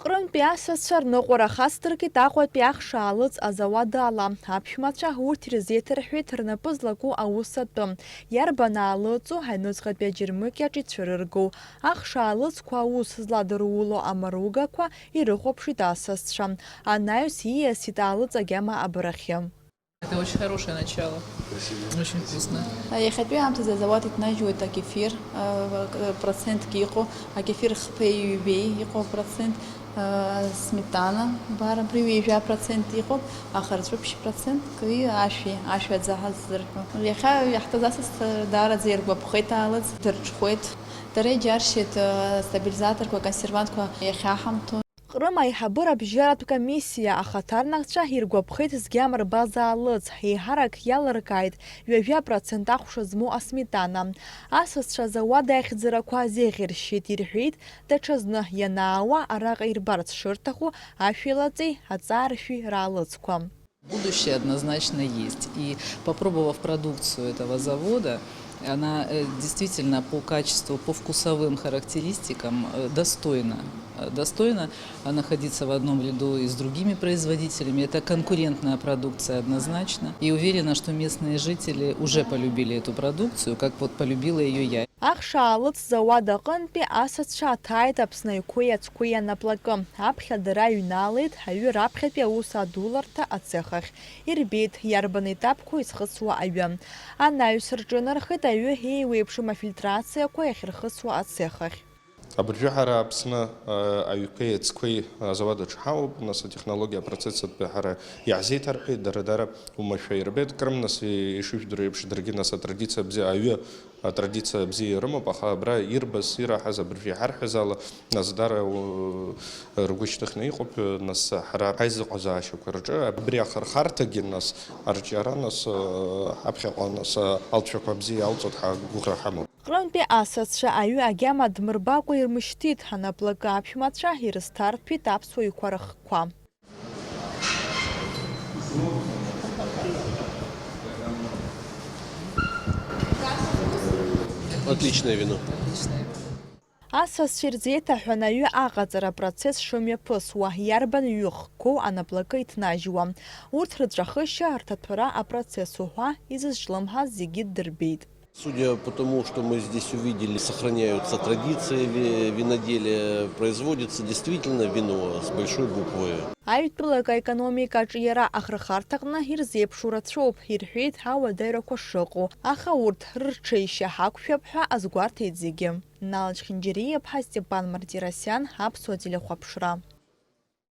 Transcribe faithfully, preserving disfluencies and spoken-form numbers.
Ҟрымтәи асасцәа рныҟәара хацдыркит Аҟәатәи ахш аалыҵ азауад ала. Аԥшәмацәа урҭ ирзеиҭарҳәеит рнапы злаку аус атәы. Иарбан аалыҵу, аҩныҵҟатәи аџьармыкьаҿ ицәырыргоу. Ахш аалыҵқәа аус зладыруло амаругақәа ирыхәаԥшит асасцәа. Анаҩс ииасит аалыҵ агьама абарахьы. Это очень хорошее начало. Спасибо. Очень вкусно. Иахьатәи аамҭазы азауад иҭнажьуеит акефир, э, процентк иҟоу, акефир хԥеи ҩбеи иҟоу процент, э, сметана, бар абри ҩажәа процент иҟоуп, аха рҵәыԥшь процентк ашәи, ашәаӡа ҳаззырҳәо. Иахьа иаҳҭаз асасцәа даараӡа иргәаԥхеит аалыҵ, дырҽхәеит. Дара иџьаршьеит, э, стабилизаторқәа, консервантқәа иахьаҳамҭо. Ҟрым аиҳабыра абжьаратә комиссиа ахаҭарнакцәа иргәаԥхеит згьама рбаз аалыҵ, еиҳарак иалыркааит ҩажәа процент ахәша змоу асметана. Асасцәа азауад аихьӡарақәа азеиӷьыршьеит, ирҳәеит, даҽазны ианаауа араҟа ирбарц шырҭаху ашәеилаҵеи аҵааршәи раалыцқәа. Будущее однозначно есть. И попробовав продукцию этого завода, она, э, действительно по качеству, по вкусовым характеристикам, э, достойна, э, достойна, э, находиться в одном ряду и с другими производителями. Это конкурентная продукция однозначно. И уверена, что местные жители уже полюбили эту продукцию, как вот полюбила её я. Ахш аалыҵ зауад аҟынтәи асасцәа аҭааит Аԥсны аҩқәеи ацқәеи анаплакы. Аԥхьа дара ҩналеит аҩы раԥхьатәи аус адуларҭа ацех ахь. Ирбеит, иарбан етапқәоу изхысуа аҩы. Анаҩс рҿынархеит аҩы еиуеиԥшым афильтрациақәа иахьырхысуа ацех ахь. Абыржәы ҳара Аԥсны, а, аҩқәеи ацқәеи азауад аҿы ҳауп, нас атехнологиа апроцессатәи ҳара иаҳзеиҭарҳәеит, дара дара умашәа ирбеит, Крым, нас, и-, ишыжәдыруа еиԥш, даргьы, нас, атрадициа бзиа, аҩы атрадициа бзиа ирымоуп, аха абра ирбаз, ираҳаз, абыржәы иҳарҳәаз ала, нас дара, у-, ргәы шьҭыхны иҟоуп, нас ҳара ҳаизыҟазаашьақәа рҿы абри ахырхарҭагьы, нас арҿиара, нас, э, ҳаԥхьаҟа, нас, э, алҵшәақәа бзиа иалҵуеит ҳәа агәыӷра ҳамоуп. Ҟрымтәи асасцәа аҩы агьама дмырбакәа ирмышьҭит, анаплакы аԥшәмацәа ирызҭарҭәеит аԥсуа ҩқәа рыхқәа. Отличное вино. Асасцәа ирзеиҭаҳәан аҩы аҟаҵара апроцесс шымҩаԥысуа, иарбан ҩы хкқәоу анаплакы иҭнажьуа, урҭ рыҵәахышьа, рҭаҭәара апроцесс уҳәа изызҿлымҳаз зегьы ддырбеит. Судя по тому, что мы здесь увидели, сохраняются традиции ви-, виноделия, производится действительно вино с большой буквы. Аҩтәылак аекономикаҿы иара ахырхарҭаҟны ирзеиԥшу рацәоуп, ирҳәеит ауадаҩрақәа шыҟоу, аха урҭ рырҽеишьа ҳақәшәап ҳәа азгәарҭеит зегьы. Нал Чхинџьариа-иԥҳа, Степан Мартиросиан, Аԥсуа телехәаԥшра.